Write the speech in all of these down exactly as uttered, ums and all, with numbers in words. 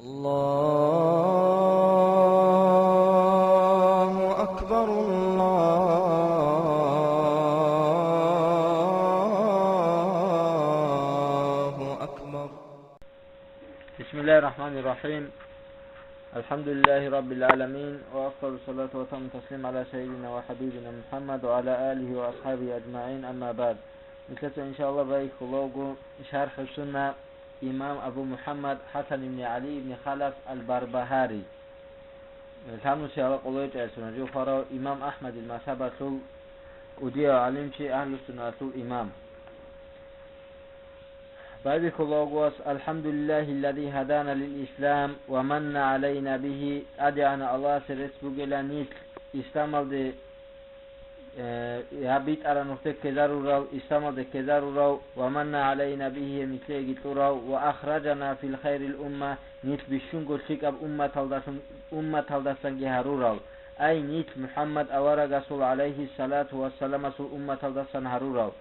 الله أكبر، الله أكبر. بسم الله الرحمن الرحيم. الحمد لله رب العالمين، وأفضل الصلاة وأتم التسليم على سيدنا وحبيبنا محمد وعلى آله وأصحابه أجمعين، أما بعد. Нилъеца, иншааллагь, байхьулавго шархӀу сунна имам Абу МухӀаммад ХӀасан ибн ГӀали ибн Халаф ал-Барбагьари. Лъабнусиялда къулайчӀайсуна жо хварав имам Ахмадил мазгьабалъул кӀудияв гӀалимчи, агьлусунналъул имам. Байбихьулавгвас: «الحمد لله الذي هدانا للإسلام ومن علينا به», ТӀадегӀанав Аллагьасе рецц бугила нилъ исламалде, э, я битӀараб нухде ккезарурав, исламалде ккезарурав, «ومن علينا به», нилъееги кьурав, «وأخرجنا في خير الأمة», нилъ бищунго лъикӀаб умматалдалъун, умматалдасанги гьарурав, ай, нилъ МухӀаммад аварагасул, гӀалайгьиссалату вассаламасул, умматалдасан гьарурав.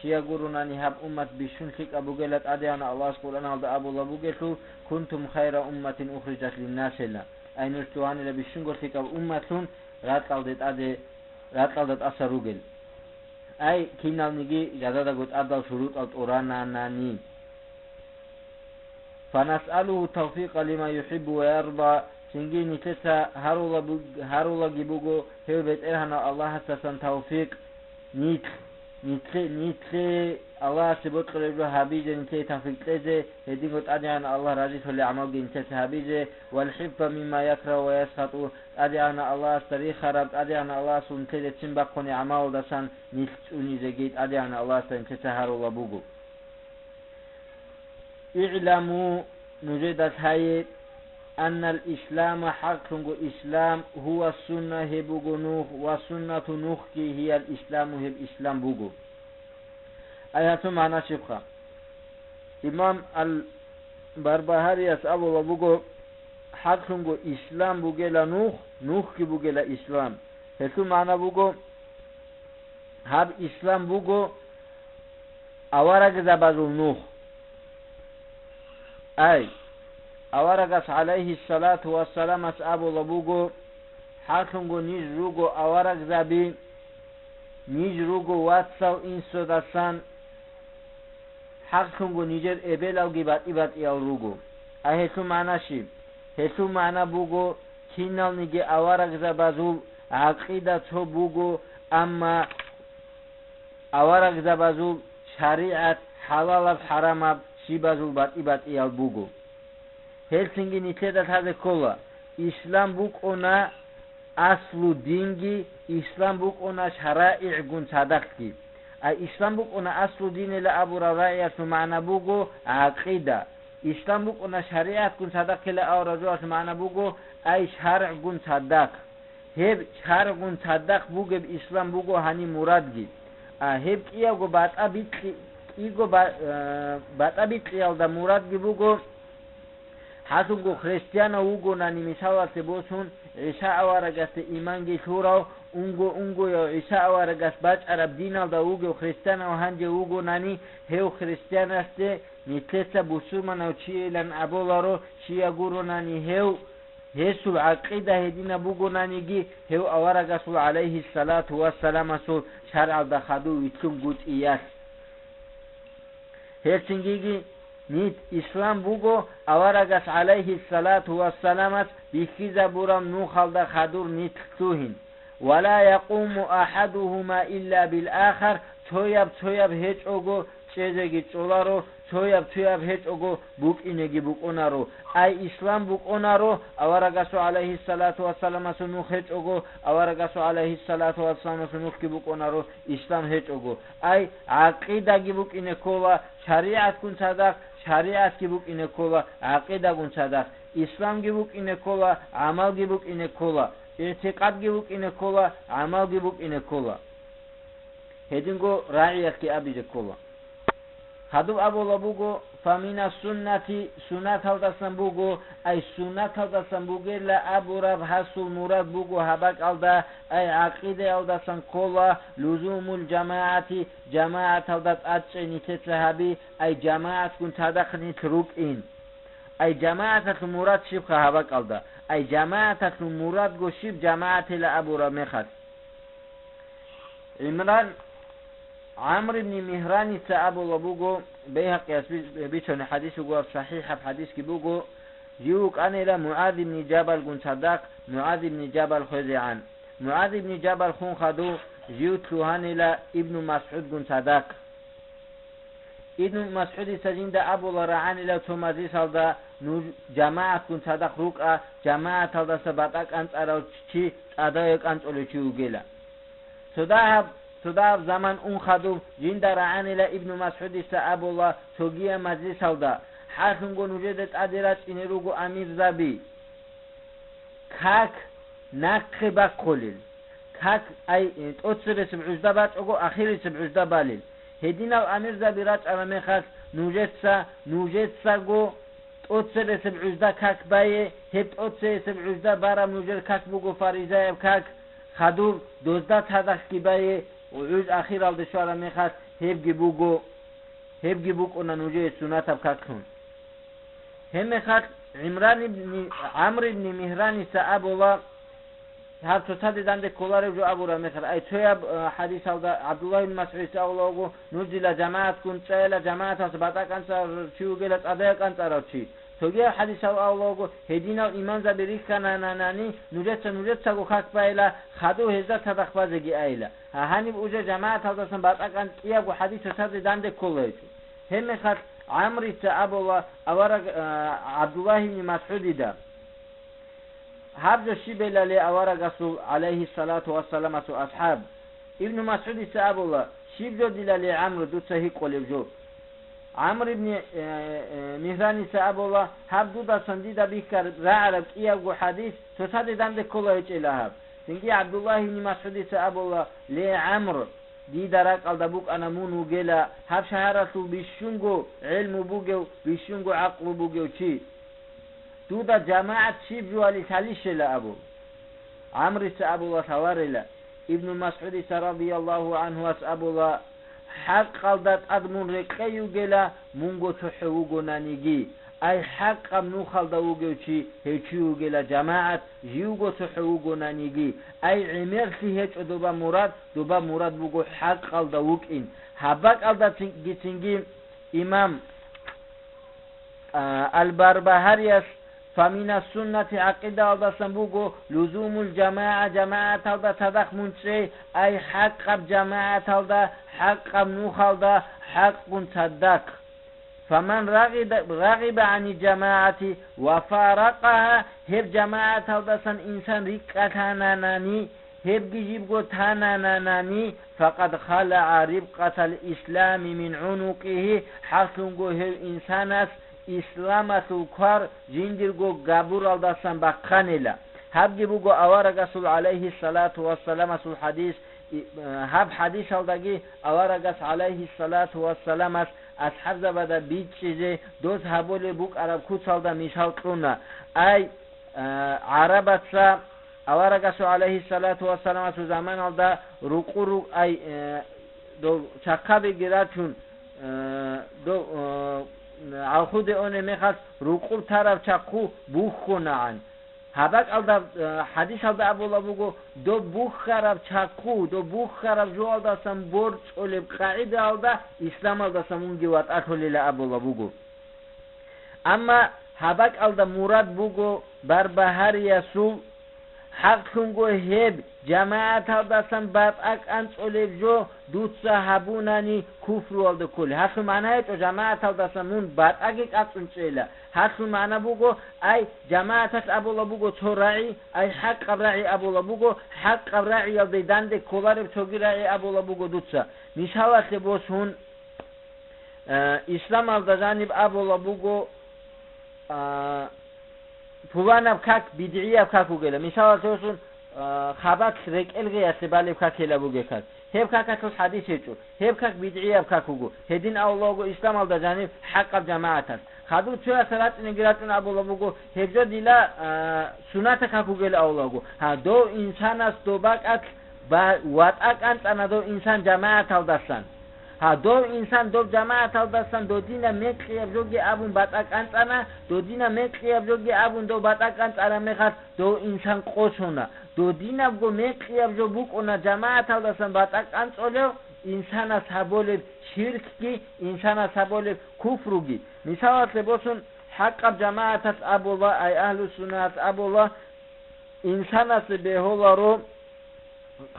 Щай гурунани гьаб уммат бищун лъикӀаб бугела, ТӀадегӀанав Аллагьас Къуръаналда абулаб бугелъул: «كنتم خير أمة أخرجت للناس», ай, нуж цо гьанила бищунго лъикӀаб умматлъун ракьалде тӀаде, ракьалда тӀаса ругел. Ай, киналниги жададаго тӀадал шурутӀал тӀурананани. «فنسأله التوفيق لما يحب ويرضى», цинги нилъеца гьарула буг-, гьарулаги буго гьев БетӀергьанав Аллагьасдасан тавфикъ, нилъ, нилъе, нилъе Аллагьасе бокьулеб жо гьабизе, нилъее тавфикъ кьезе, гьединго ТӀадегӀанав Аллагь разилъулеб гӀамалги нилъеца гьабизе, «والحفظ مما يكره ويسخط», ТӀадегӀанав Аллагьасда рихараб, ТӀадегӀанав Аллагьасул нилъеде ццин бахъунеб гӀамалалдасан нилъ цӀунизеги ТӀадегӀанав Аллагьасда нилъеца гьарула буго. «اعلموا», нужеда лъае, «أن الإسلام», хӀакълъунго ислам, «هو السنة», гьеб буго нух, «والسنة», нухги, «هي الإسلام», гьеб ислам буго. Аятул магӀна щибха? Имам ал-Барбагьарияс абула буго: «ХӀакълъунго ислам бугела нух, нухги бугела ислам». Гьелъул магӀна буго, гьаб ислам буго аварагзабазул нух. Ай, аварагас, гӀалайгьиссалату вассаламас, абула буго: «ХӀакълъунго ниж руго аварагзаби, ниж руго вацал инсудасан, хӀакълъунго нижер эбелалги батӀи-батӀиял руго». А гьелъул магӀна щиб? Гьелъул магӀна буго, киналниги аварагзабазул гӀакъида цо буго, амма аварагзабазул шаригӀат хӀалалаб-хӀарамаб щибазул батӀи-батӀиял буго. Гьелцинги нилъеда лъазе ккола, ислам букӀуна аслу динги, ислам букӀуна шараигӀгун цадахъги. А ислам букӀуна аслу динила абураб рагӀиялъул магӀна буго гӀакъида. Ислам букӀуна шаригӀатгун цадахъила абураб жоялъул магӀна буго, ай, шаргӀгун цадахъ. Гьеб шаргӀгун цадахъ бугеб ислам буго гьаниб мурадги. А гьеб кӀиявго батӀа бикьи-, кӀиго ба-, э, батӀа бикьиялда мурадги буго, гьалъунго христианав вугонани, мисалалъе босун, ГӀиса аварагасде иманги лъурав, унго-унгояв ГӀиса аварагас бачӀараб диналда вугев христианав гьанже вугонани, гьев христианасде нилъеца бусурманав чийилан абуларо, щай гурунани гьев, гьесул гӀакъида гьединаб бугонаниги, гьев аварагасул, гӀалайгьиссалату вассаламасул, шаргӀалда хадув вилълъунгутӀиялъ. Гьелцинги нилъ ислам буго аварагас, гӀалайгьиссалату вассаламас, бихьизабураб нухалда хадур нилъ лъугьин. «ولا يقوم أحدهما إلا بالآخر», цояб-цояб гьечӀого чӀезеги чӀоларо, цояб-цояб гьечӀого букӀинеги букӀунаро. Ай, ислам букӀунаро, аварагасул, гӀалайгьиссалату вассаламасул, нух гьечӀого, аварагасул, гӀалайгьиссалату вассаламасул, нухги букӀунаро, ислам гьечӀого. Ай, гӀакъидаги букӀине ккола шаригӀатгун цадахъ, шаригӀатги букӀине ккола гӀакъидагун цадахъ, исламги букӀине ккола, гӀамалги букӀине ккола, игӀтикъадги букӀине ккола, гӀамалги букӀине ккола. Гьединго рагӀиялъги абизе ккола. Гьадуб абула буго: «فمن السنة», суннаталдасан буго, ай, суннаталдасан бугела абураб гьасул мурад буго гьаб бакӀалда, ай, гӀакъидаялдасан ккола, «لزوم الجماعة», жамагӀаталда тӀадчӀей нилъеца гьаби, ай, жамагӀатгун цадахъ нилъ рукӀин. Ай жамагӀаталъул мурад щибха гьаб бакӀалда? Ай жамагӀаталъул мурадго щиб жамагӀатила абураб мехалъ? ГӀимран, ГӀамр ибн Мигьраница абула буго, Байгьакъияс би-, бичани хадис буго, сахихӀаб хадисги буго, жив вукӀанила МугӀаз ибн Жабалгун цадахъ, МугӀаз ибн Жабал хвезегӀан. МугӀаз ибн Жабал хун хадув жив лъугьанила Ибну МасгӀудгун цадахъ. Ибну МасгӀудица жинда абула рагӀанила цо мажлисалда, нуж жамагӀатгун цадахъ рукӀа, жамагӀаталдаса батӀа кӀанцӀарав чи цӀадаве кӀанцӀулев чи вугила. Цо дагьаб, цо дагьаб заман ун хадуб, жинда рагӀанила Ибну МасгӀудица абула цогияб мажлисалда, хӀалъунго нужеда тӀаде рачӀине руго амирзаби. Как нахъе бахъулел? Как, ай, э, тӀоцебесеб гӀужда бачӀого, ахирисеб гӀужда балел? Гьединал амирзаби рачӀараб мехалъ, нужеца, нужецаго тӀоцебесеб гӀужда как бае, гьеб тӀоцебесеб гӀужда бараб нужер как буго фаризаяб как, хадур дозда цадахъги бае, гӀуж ахиралде щвараб мехалъ, гьебги буго, гьебги букӀуна нужее сунатаб каклъун. Гьебмехалъ ГӀимран ибни, ГӀамр ибни Мигьраница абула, гьаб цоцаде данде кколарев жо абураб мехалъ, ай, цояб, э, хадисалда ГӀабдуллагь ибн МасгӀудица абула вуго, нуж дила жамагӀатгун чӀайила, жамагӀаталъ батӀа кӀанцӀарав чи вугила, цӀадая кӀанцӀарав чи. Цогияб хадисал абула вуго, гьединал имамзаби рихьананани, нужеца нужецаго как байила, хадув гьезда цадахъ базеги айила. Гьа, гьаниб уже жамагӀаталдасан батӀа кӀан-, кӀиябго хадис цоцазе данде ккола гьечӀо. Гьебмехалъ ГӀамрица абула авараг, а, ГӀабдуллагь ибн МасгӀудида: «Гьаб жо щиб белали аварагасул, гӀалайгьиссалату вассаламасул асхӀаб?» Ибну МасгӀудица абула: «Щиб жо дилали, ГӀамру, дуца гьикъулеб жо?» ГӀамр ибн, э, э, Мигьраница абула: «Гьаб дудасан дида бихьараб рагӀараб кӀиябго хадис цоцаде данде ккола гьечӀила гьаб». Цинги ГӀабдуллагь ибн МасгӀудица абула: «Ле, ГӀамр, дида ракӀалда букӀана мун вугела гьаб шагьаралъул бищунго гӀелму бугев, бищунго гӀакълу бугев чи. Дуда жамагӀат щиб жуали лъалищела?» абу. ГӀамрица абула лъаларила. Ибну МасгӀудица радияллагьу гӀанхуас абула: «ХӀакъалда тӀад мун рекъей вугела, мунго цохӀо вугонаниги. Ай, хӀакъаб нухалда вугев чи, гьев чи вугела жамагӀат, живго цохӀо вугонаниги. Ай, гӀемерлъи гьечӀо доба мурад, доба мурад буго хӀакъалда вукӀин». Гьаб бакӀалда цин-, гицинги имам, а, Ал-Барбагьарияс «Фамина суннати» гӀакъидаялдасан буго: «Лузумул жамагӀа», жамагӀаталда цадахъ мун чӀей, ай, хӀакъаб жамагӀаталда, хӀакъаб нухалда, хӀакъгун цадахъ. «Фаман рагъида-, рагъиба гӀани жамагӀати ва фаракъагьа», гьеб жамагӀаталдасан инсан рикӀкӀалъананани, гьебги жибго танананани, «факъад халагӀа рибкъатал ислами мин гӀунукъигьи», хӀакълъунго гьев инсанас исламалъул квар жиндирго габуралдасан бахъанила. Гьабги буго аварагасул, гӀалайгьиссалату вассаламасул хадис, и, э, гьаб хадисалдаги аварагас, гӀалайгьиссалату вассаламас, асхӀабзабада бичӀчӀизе, доз гьабулеб букӀараб куцалда мисал кьуна. Ай, э, гӀарабаца аварагасул, гӀалайгьиссалату вассаламасул заманалда рукъу ру-, ай, э, дов чахъабиги рачун, э, дов, э, гӀалхуде унеб мехалъ рукъуб тараб чахъу бухьунагӀан. Гьаб бакӀалда, э, хадисалда абула буго, доб бухьараб чахъу, доб бухьараб жоялдасан борчӀулеб къагӀидаялда исламалдаса мунги ватӀалъулила абула буго. Амма гьаб бакӀалда мурад буго Барбагьариясул: «ХӀакълъунго гьеб жамагӀаталдасан батӀа кӀанцӀулеб жо дуца гьабунани куфруялда кколеб». Гьалъул магӀна гьечӀо жамагӀаталдасан мун батӀаги кӀанцӀун чӀела. Гьалъул магӀна буго, ай, жамагӀаталъ абула буго цо рагӀи, ай, хӀакъаб рагӀи абула буго, хӀакъаб рагӀиялде данде кколареб цоги рагӀи абула буго дуца. Мисалалъе босун, Э, исламалда жаниб абула буго, а, пуланаб как бидгӀияб как вугела. Мисалалъе босун, а, хабалъ рекӀелгъеялъе балеб как гьела бугеб как. Гьеб какалъул хадис гьечӀо. Гьеб как бидгӀияб как вуго. Гьедин абула буго исламалда жаниб хӀакъаб жамагӀаталъ. Хадур цоясда рачӀунеги рачӀун абула буго, гьеб жо дила, а, суннатаб как вугела абула буго. Гьа, дов инсанас доб бакӀалъ ба-, ватӀа кӀанцӀана дов инсан жамагӀаталдасан. Гьа, дов инсан дов жамагӀаталдасан додинаб мекъияб жоги абун батӀа кӀанцӀана, додинаб мекъияб жоги абун дов батӀа кӀанцӀараб мехалъ, дов инсан къосуна. Додинабго мекъияб жо букӀуна жамагӀаталдасан батӀа кӀанцӀолев, инсанас гьаболеб ширкги, инсанас гьаболеб куфруги. Мисалалъе босун, хӀакъаб жамагӀаталъ абула, ай, агьлу-суннаталъ абула, инсанасе бегьуларо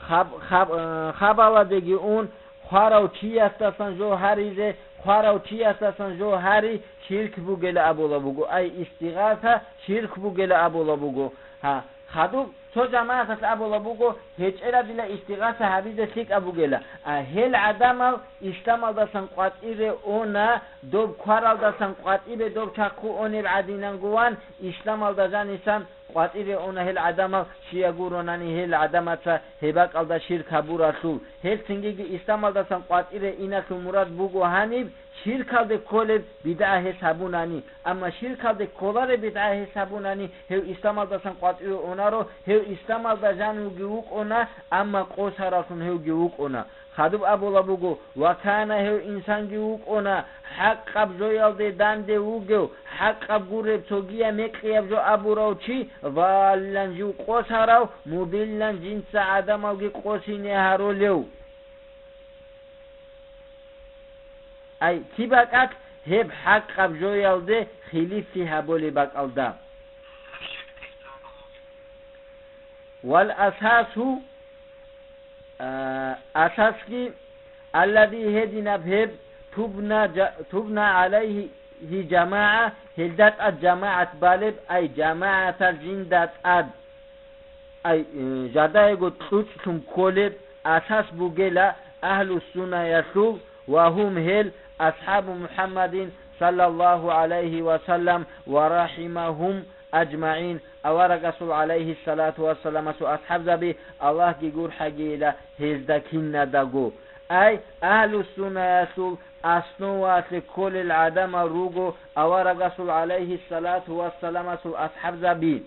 хаб-, хаб-, э, хабаладеги ун, хварав чиясдасан жо гьаризе, хварав чиясдасан жо гьари ширк бугела абула буго, ай, истигъаса ширк бугела абула буго. Гьа, хадуб цо жамагӀаталъ абула буго, гьечӀела дила истигъаса гьабизе лъикӀаб бугела. А гьел гӀадамал исламалдасан къватӀире уна, доб кваралдасан къватӀибе доб чахъу унеб гӀадинангуван, исламалда жанисан къватӀире уна гьел гӀадамал, щия гуронани гьел гӀадамаца гьеб бакӀалда ширк гьабуралъул. Гьел цинги исламалдасан къватӀире иналъул мурад буго гьаниб, ширкалде кколеб бидгӀа гьес гьабунани. Амма ширкалде кколареб бидгӀа гьес гьабунани, гьев исламалдасан къватӀиве унаро, гьев исламалда жанивги вукӀуна, амма къосараллъун гьевги вукӀуна. Хадуб абула буго, ва кана, гьев инсанги вукӀуна, хӀакъаб жоялде данде вугев, хӀакъаб гуреб цогияб мекъияб жо абурав чи, валлан жив къосарав, мудиллан жинца гӀадамалги къосине гьарулев. Ай, ци бакӀалъ гьеб хӀакъаб жоялде хилифлъи гьабулеб бакӀалда. Вал асасу, а, асасги, аллади гьединаб гьеб, тубна жа-, тубна гӀалайгьи жамагӀа, гьелда тӀад жамагӀат балеб, ай, жамагӀатал жинда тӀад. Ай, э, жадаего кьучӀлъун кколеб асас бугела агьлу-суннаялъул, ва гьум, гьел, асхӀабу МухӀаммадин, саллаллагьу гӀалайгьи ва саллам, ва рахӀимагьум ажмагӀин, аварагасул, гӀалайгьиссалату вассаламасул, асхӀабзаби, Аллагьги гурхӀагийила гьезда кинадаго. Ай, агьлу-суннаялъул основаялъе кколел гӀадамал руго аварагасул, гӀалайгьиссалату вассаламасул, асхӀабзаби.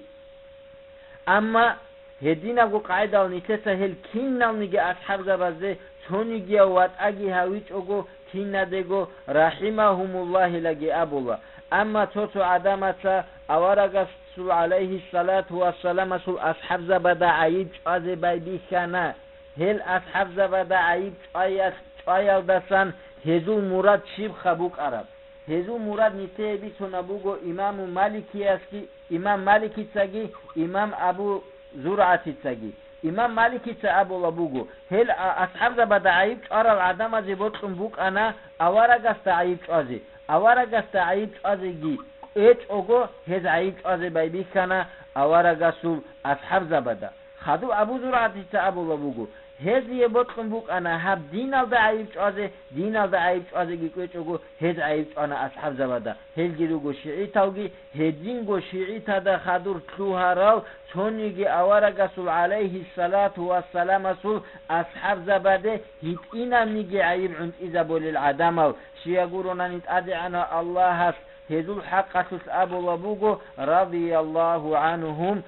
Амма гьединабго къагӀидал нилъеца гьел киналниги асхӀабзабазде цонигияв ватӀаги гьавичӀого, кинадего рахӀимагьумуллагьилаги абула. Амма цо-цо гӀадамаца аварагасул, гӀалайгьиссалату вассаламасул, асхӀабзабада гӀайиб чӀвазе байбихьана. Гьел асхӀабзабада гӀайиб чӀваялъ-, чӀваялдасан гьезул мурад щибха букӀараб? Гьезул мурад нилъее бицунаб буго имаму Маликиясги, имам Маликицаги, имам Абу ЗургӀатицаги. Имам Маликица абула буго, гьел а-, асхӀабзабада гӀайиб чӀварал гӀадамазе бокьун букӀана аварагасда гӀайиб чӀвазе. Аварагасда гӀайиб чӀвазеги кӀвечӀого, гьез гӀайиб чӀвазе байбихьана аварагасул асхӀабзабада. Хадуб Абу ЗургӀатица абулаб буго, гьезие бокьун букӀана гьаб диналда гӀайиб чӀвазе, диналда гӀайиб чӀвазеги кӀвечӀого, гьез гӀайиб чӀвана асхӀабзабада. Гьелги руго шигӀиталги, гьединго шигӀитада хадур лъугьарал цониги аварагасул, гӀалайгьиссалату вассаламасул, асхӀабзабаде гьитӀинабниги гӀайиб гӀунтӀизабулел гӀадамал, щия гуронани ТӀадегӀанав Аллагьас гьезул хӀакъалъулъ абулаб буго, радияллагьу гӀангьум,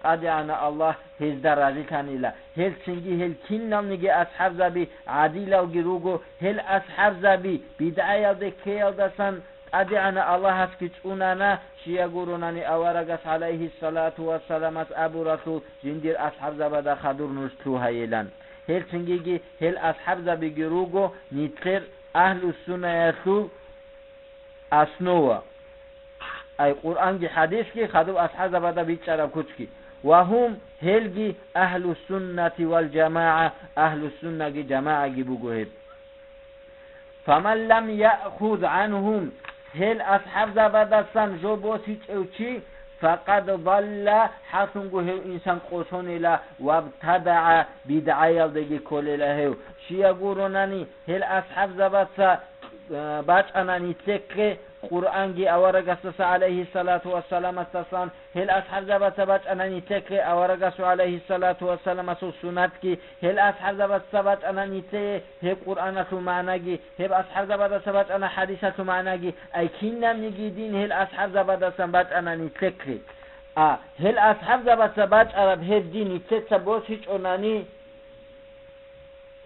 ТӀадегӀанав Аллагь гьезда разилъанила. Гьел цинги гьел киналниги асхӀабзаби гӀадилалги руго, гьел асхӀабзаби бидгӀаялде ккеялдасан ТӀадегӀанав Аллагьасги цӀунана, щия гуронани аварагас, гӀалайгьиссалату вассаламас, абуралъул жиндир асхӀабзабада хадур нуж лъугьайилан. Гьел цинги гьел асхӀабзабиги руго нилъер агьлу-суннаялъул основа. Ай Къуръанги хӀадисги хадуб асхӀабзабада бичӀчӀараб куцги. Ва гьум, гьелги, агьлу-суннати вал-жамагӀа, агьлу-суннаги жамагӀаги буго гьеб. Фаман лам яхуз гӀангьум, гьел асхӀабзабадасан жо босичӀев чи, факъад далла, хӀакълъунго гьев инсан къосонила, вабтадагӀа, бидгӀаялдеги кколела гьев. Щия гуронани, гьел асхӀабзабаца э, бачӀана нилъехъе Къуръанги аварагасдаса, гӀалайгьиссалату вассаламасдасан, гьел асхӀабзабаца бачӀана нилъехъе аварагасул, гӀалайгьиссалату вассаламасул, суннатги, гьел асхӀабзабаца бачӀана нилъее гьеб Къуръаналъул магӀнаги, гьеб асхӀабзабадаса бачӀана хӀадисалъул магӀнаги, ай кинабниги дин гьел асхӀабзабадасан бачӀана нилъехъе. А гьел асхӀабзабаца бачӀараб гьеб дин нилъеца босичӀонани,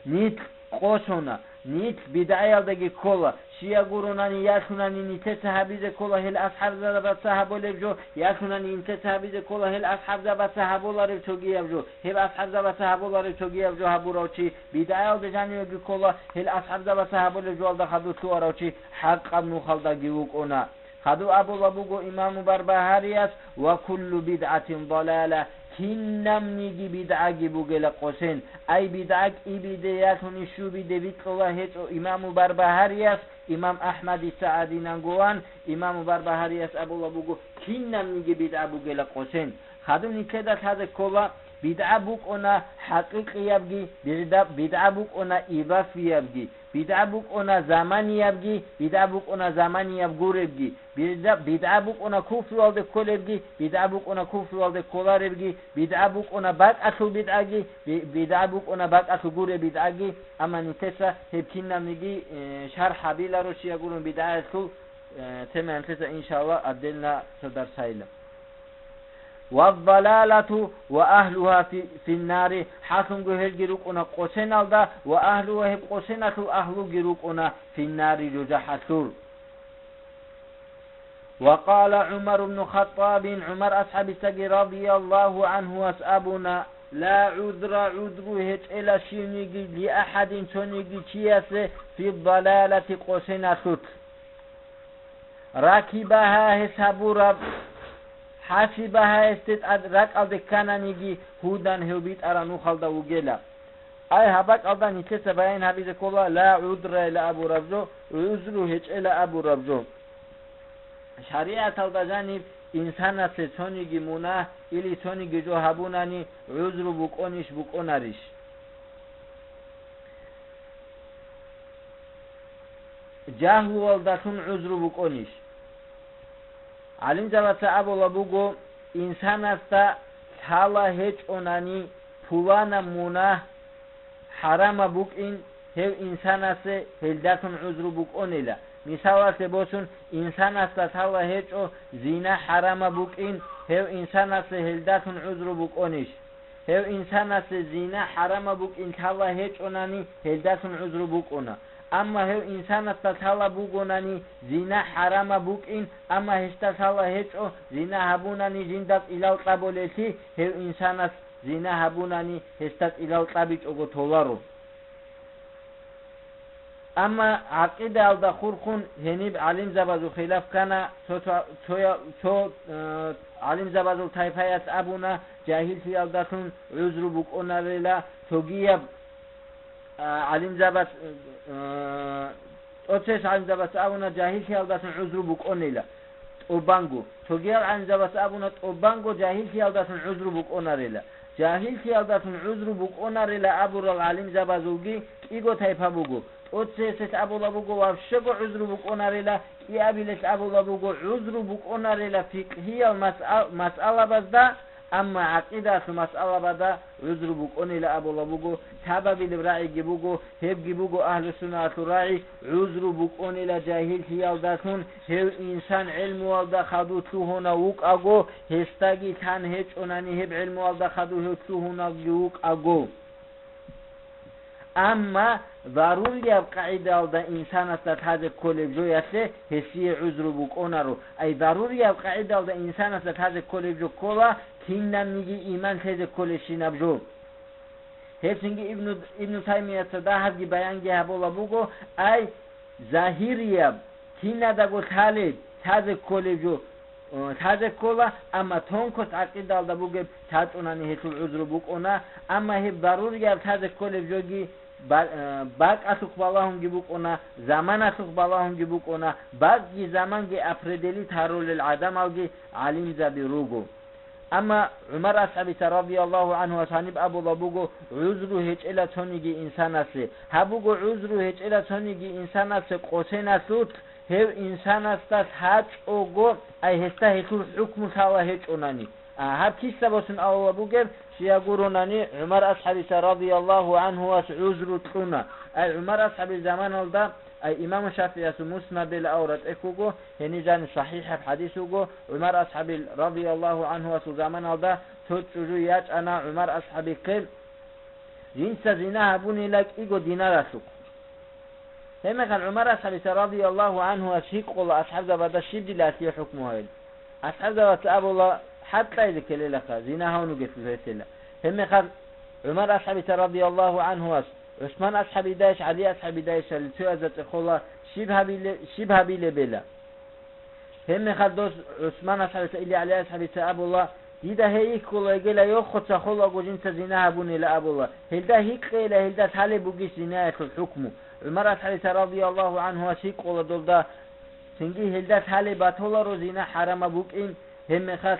нилъ къосуна. Нилъ бидгӀаялдаги ккола, щай гурунани, ялъунани нилъеца гьабизе ккола гьел асхӀабзабаца гьабулеб жо, ялъунани нилъеца гьабизе ккола гьел асхӀабзабаца гьабулареб цогияб жо, гьеб асхӀабзабаца гьабулареб цогияб жо гьабурав чи, бидгӀаялда жанивеги ккола гьел асхӀабзабаца гьабулеб жоялда хадур лъугьарав чи, хӀакъаб нухалдаги вукӀуна. Хадуб абула буго имаму Барбагьарияс: «Ва куллу бидгӀатин далала», кинабниги бидгӀаги бугела къосен. Ай, бидгӀа кӀибиде, ялъуни щубиде бикьула гьечӀо имаму Барбагьарияс, имам АхӀмадица гӀадинангуван, имаму Барбагьарияс абула буго, кинабниги бидгӀа бугела къосен. Хадуб нилъеда лъазе ккола, бидгӀа букӀуна хӀакъикъиябги, бидгӀа, бидгӀа букӀуна ибафиябги. БидгӀа букӀуна заманиябги, бидгӀа букӀуна заманияб гуребги. БидгӀа, бидгӀа букӀуна куфруялде кколебги, бидгӀа букӀуна куфруялде кколаребги, бидгӀа букӀуна бакӀалъул бидгӀаги, би-, бидгӀа букӀуна бакӀалъул гуреб бидгӀаги, амма нилъеца гьеб кинабниги, э, шархӀ гьабиларо, щай гурун бидгӀаялъул, э, тема нилъеца, иншаллагь, отдельно цо дарс гьайила. «Ваддалалату ва агьлугьа фи-, финнари», хӀалъунго гьелги рукӀуна къосеналда, ва агьлугьа, гьеб къосеналъул агьлуги рукӀуна финнари, жужахӀалъур. Ва къала ГӀумар ибну Хаттабин, ГӀумар асхӀабицаги радияллагьу гӀанхуяс абуна: «Ла гӀудра, гӀузру гьечӀела щивниги, лиахӀадин, цониги чиясе, фиддалалати, къосеналъулъ». Ракибаха гьес гьабураб, хӀасибаха гьесде тӀад ракӀалде ккананиги, гьудан гьев битӀараб нухалда вугела. Ай, гьаб бакӀалда нилъеца баян гьабизе ккола ла гӀудрайила абураб жо, гӀузру гьечӀела абураб жо. ШаригӀаталда жаниб инсанасе цониги мунагь или цониги жо гьабунани гӀузру букӀонищ, букӀунарищ? Жагьлуялдалъун гӀузру букӀунищ? ГӀалимзабаца абула буго, инсанасда лъала гьечӀонани пуланаб мунагь хӀарамаб букӀин, гьев инсанасе гьелдалъун гӀузру букӀунила. Мисалалъе босун, инсанасда лъала гьечӀо зина хӀарамаб букӀин, гьев инсанасе гьелдалъун гӀузру букӀунищ? Гьев инсанасе зина хӀарамаб букӀин лъала гьечӀонани, гьелдалъун гӀузру букӀуна. Амма гьев инсанасда лъала бугонани, зина хӀарамаб букӀин, амма гьесда лъала гьечӀо, зина гьабунани жинда тӀилал кьабулеллъи, гьев инсанас зина гьабунани, гьесда тӀилал кьабичӀого толаро. Амма гӀакъидаялда хурхун гьениб гӀалимзабазул хилаф ккана, цо, цо, цоя-, цо, э, гӀалимзабазул тайпаяс абуна, жагьиллъиялдалъун гӀузру букӀунарила, цогияб, а, гӀалимзабаз, э, тӀоцес гӀалимзабаз абуна, жагьиллъиялдалъун гӀузру букӀунила. тӀубанго. Цогиял гӀалимзабаз абуна, тӀубанго жагьиллъиялдалъун гӀузру букӀунарила. Жагьиллъиялдалъун гӀузру букӀунарила абурал гӀалимзабазулги кӀиго тайпа буго. ТӀоцесел абула буго, вабщего гӀузру букӀунарила, кӀиабилел абула буго, гӀузру букӀунарила фикъгьиял масъа-, масъалабазда, амма гӀакъидаялъул масъалабазда гӀузру букӀунила абула буго, лъабабилеб рагӀиги буго, гьебги буго агьлу-суннаталъул рагӀи, гӀузру букӀунила жагьиллъиялдалъун, гьев инсан гӀелмуялда хадув лъугьунав вукӀаго, гьесдаги лъан гьечӀонани гьеб гӀелмуялда хадув гьев лъугьунавги вукӀаго. Амма зарураб къагӀидаялда инсанасда лъазе кколеб жоялъе гьесие гӀузру букӀунаро. Ай, зарураб къагӀидаялда инсанасда лъазе кколеб жо ккола, кинабниги иман лъезе кколебщинаб жо. Гьеб цинги Ибну, Ибну Таймияца дагьабги баянги гьабула буго, ай, загьирияб, кинадаго лъалеб, лъазе кколеб жо, э, лъазе ккола, амма тонкость гӀакъидаялда бугеб лъачӀунани гьелъул гӀузру букӀуна, амма гьеб зарураб лъазе кколеб жоги ба-, э, бакӀалъухъ балагьунги букӀуна, заманалъухъ балагьунги букӀуна, бакӀги заманги определить гьарулел гӀадамалги гӀалимзаби руго. Амма ГӀумар асхӀабица радияллагьу гӀанхуяс гьаниб абула буго, гӀузру гьечӀела цониги инсанасе. Гьаб буго гӀузру гьечӀела цониги инсанасе къосеналъулъ, гьев инсанасда лъачӀого, ай гьесда гьелъул хӀукму лъала гьечӀонани. А, гьаб киса босун абула бугеб, щай гурунани ГӀумар асхӀабица радияллагьу гӀанхуяс гӀузру кьуна. Ай ГӀумар асхӀабил заманалда, ай имам ШафигӀиясул Муснадил авратӀехь вуго, гьениб жаниб сахӀихӀаб хӀадис вуго, ГӀумар асхӀабил радияллагьу гӀанхуясул заманалда цо чӀужу ячӀана ГӀумар асхӀабихъе, жинца зина гьабунила кӀиго динаралъухъ. Гьебмехалъ ГӀумар асхӀабица радияллагьу гӀанхуяс гьикъула асхӀабзабада щиб дила гьелъие хӀукму гьабил. АсхӀабзабаца абула, хӀад кьезе ккелелаха, зина гьавнугелъул гьесила. Гьебмехалъ ГӀумар асхӀабица радияллагьу гӀанхуяс ГӀусман асхӀабидайищ, ГӀали асхӀабидайищали цоязда цӀехола, щиб гьабиле-, щиб гьабилеб бела. Гьебмехалъ дос ГӀусман асхӀабица или ГӀали асхӀабица абула, дида гьей йихьула йигила йохоца холаго жинца зина гьабунила абула. Гьелда гьикъейила гьелда лъалеб бугищ зинаялъул хӀукму. ГӀумар асхӀабица радияллагьу гӀанхуяс гьикъула долда, цинги гьелда лъалеб батуларо зина хӀарамаб букӀин, гьебмехалъ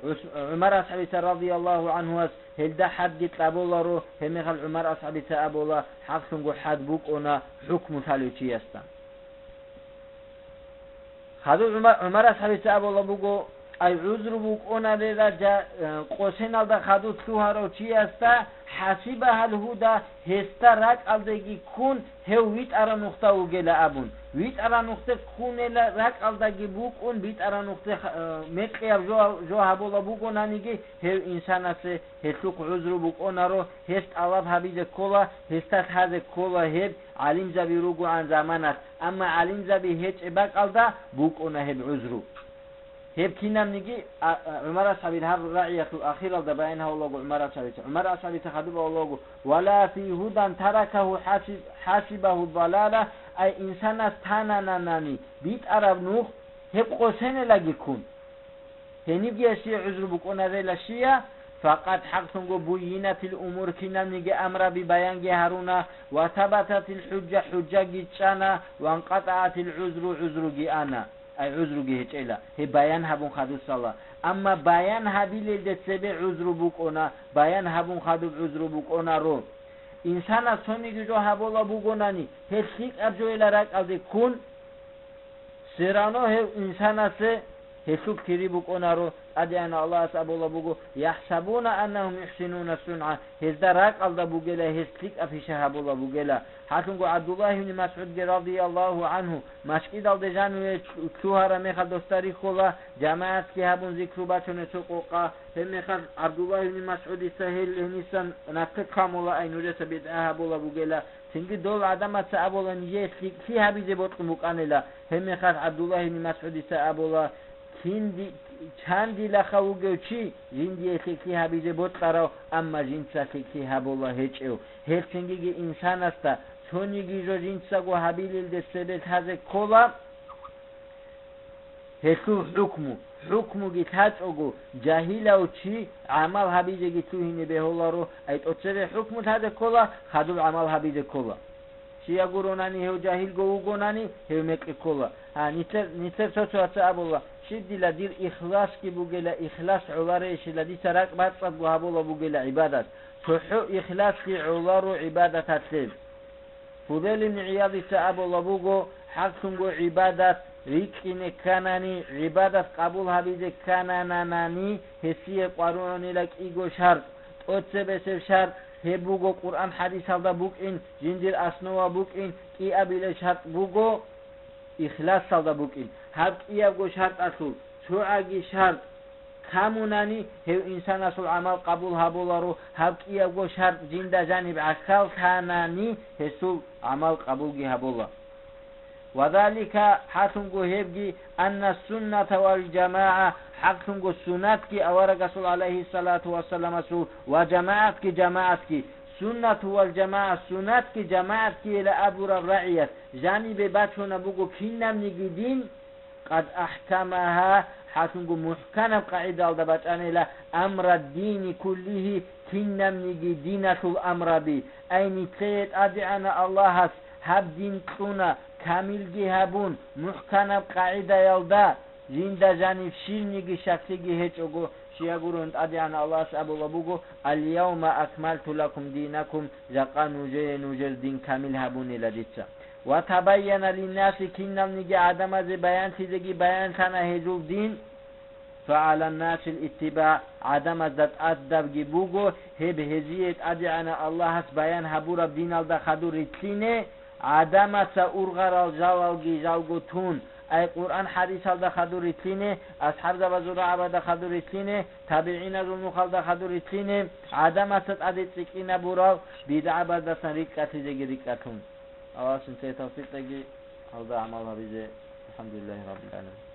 ГӀус-, ГӀумар асхӀабица радияллагьу гӀанхуяс гьелда хӀадги кьабуларо, гьебмехалъ ГӀумар асхӀабица абула, хӀакълъунго хӀад букӀуна хӀукму лъалев чиясда. Хадуб ГӀумар, ГӀумар асхӀабица абула буго, ай гӀузру букӀунарила жа-, э, къосиналда хадуб лъугьарав чиясда, хӀасибагьал гьуда, гьесда ракӀалдаги ккун, гьев витӀараб нухда вугила абун. ВитӀараб нухде ккунела ракӀалдаги букӀун, битӀараб нухде ха-, э, мекъияб жо-, жо гьабула бугонаниги, гьев инсанасе гьелъухъ гӀузру букӀунаро, гьес тӀалаб гьабизе ккола, гьесда лъазе ккола гьеб гӀалимзаби ругогӀан заманалъ, амма гӀалимзаби гьечӀеб бакӀалда букӀуна гьеб гӀузру. Гьеб кинабниги, а, а, ГӀумар асхӀабил гьаб рагӀиялъул ахиралда баян гьавулаго ГӀумар асхӀабица, ГӀумар асхӀабица хадуб авулаго, «Вала фи гьудан таракагьу хӀаси-, хӀасибагьу далала», ай инсанас танананани битӀараб нух гьеб къосинелаги ккун. Гьенибги гьесие гӀузру букӀунарела щия, факъат хӀакълъунго буйинатил умур кинабниги амраби баянги гьаруна, ва сабататил хӀужжа хӀужжаги чӀана, ва нкъатӀагӀатил гӀузру гӀузруги ана. Ай гӀузруги гьечӀела, гьеб баян гьабун хадусала. Амма баян гьабилелде цебе гӀузру букӀуна, баян гьабун хадуб гӀузру букӀунаро. Инсанас цониги жо гьабула бугонани, гьеб лъикӀаб жояла ракӀалде ккун, Сирано гьев инсанасе гьелъул кири букӀунаро, ТӀадегӀанав Аллагьас абула буго, «ЯхӀсабуна аннагьум юхӀсинуна сунъа», гьезда ракӀалда бугела, гьез лъикӀаб пиша гьабула бугела. Гьалъунго ГӀабдуллагь ибн МасгӀудги радияллагьу гӀанху машкӀидалде жаниве лъугьараб мехалъ досда рихьула, жамагӀатги гьабун зикру бачуна цо къокъа. Гьебмехалъ ГӀабдуллагь ибн МасгӀудица гьел гьенисан нахъе камула, ай нужеца бидгӀа гьабула бугела. Цинги дол гӀадамаца абула, нижее лъикӀлъи гьабизе бокьун букӀанила. Гьебмехалъ ГӀабдуллагь ибн МасгӀудица абула, кин ди-, чан дилаха вугев чи, жиндие лъикӀлъи гьабизе бокьарав, амма жинца лъикӀлъи гьабула гьечӀев. Гьелъ цинги инсанасда цониги жо жинцаго гьабилелде цебе лъазе ккола. Гьелъул хӀукму, хӀукмуги лъачӀого, жагьилав чи гӀамал гьабизеги лъугьине бегьуларо, ай тӀоцебе хӀукму лъазе ккола, хадуб гӀамал гьабизе ккола. Чия гуронани гьев жагьилго вугонани, гьев мекъи ккола. Гьа, нилъер, нилъер цо-цояца абула, щиб дила дир ихласги бугела, ихлас гӀоларейщила дица ракӀ бацӀцӀадго гьабула бугела гӀибадат. ЦохӀо ихласги гӀоларо гӀибадаталъе. Фудайл ибн ГӀиядица абула буго, хӀакълъунго гӀибадат рикӀкӀине кканани, гӀибадат къабул гьабизе ккананани, гьесие къваригӀунила кӀиго шартӀ. ТӀоцебесеб шартӀ гьеб буго Къуръан-хӀадисалда букӀин, жиндир основа букӀин, кӀиабилеб шартӀ буго ихласалда букӀин. Гьаб кӀиябго шартӀалъул цогӀаги шартӀ камунани, гьев инсанасул гӀамал къабул гьабуларо, гьаб кӀиябго шартӀ жинда жаниб гӀахьаллъанани, гьесул гӀамал къабулги гьабула. Ва залика, хӀакълъунго гьебги, анна сунната вал жамагӀа, хӀакълъунго суннатги аварагасул, гӀалайгьиссалату вассаламасул, ва жамагӀатги, жамагӀатги, суннату вал жамагӀа, суннатги жамагӀатги ила абураб рагӀиялъ жанибе бачуна буго кинабниги дин, къад ахӀкамагьа, хӀакълъунго мухӀканаб къагӀидалда бачӀанила, амра дини куллигьи, кинабниги диналъул амраби. Ай нилъее ТӀадегӀанав Аллагьас гьаб дин кьуна, камилги гьабун, мухӀканаб къагӀидаялда, жинда жаниб щибниги щаклъиги гьечӀого, щай гурелъул ТӀадегӀанав Аллагьас абула буго, «Аль-явма акмалту лакум динакум», жакъа нужее нужер дин камил гьабунила дица. «Ва табайяна линнаси», киналниги гӀадамазе баянлъизеги баянлъана гьезул дин. «Фа гӀаланнасил иттибагӀ», гӀадамазда тӀадабги буго, гьеб гьезие ТӀадегӀанав Аллагьас баян гьабураб диналда хадур рилълъине, гӀадамаца ургъарал жалалги жалго тун, ай Къуръан-хӀадисалда хадур рилълъине, асхӀабзабазул рагӀабазда хадур рилълъине, табигӀиназул нухалда хадур рилълъине, гӀадамаца тӀаде цӀикӀкӀинабурал бидгӀабаздасан рикӀкӀалъизеги рикӀкӀалъун. Аллагьас жинцаги тавфикъ кьеги гьалда гӀамал гьабизе. АлхӀамдулиллагьи раббил гӀаламин.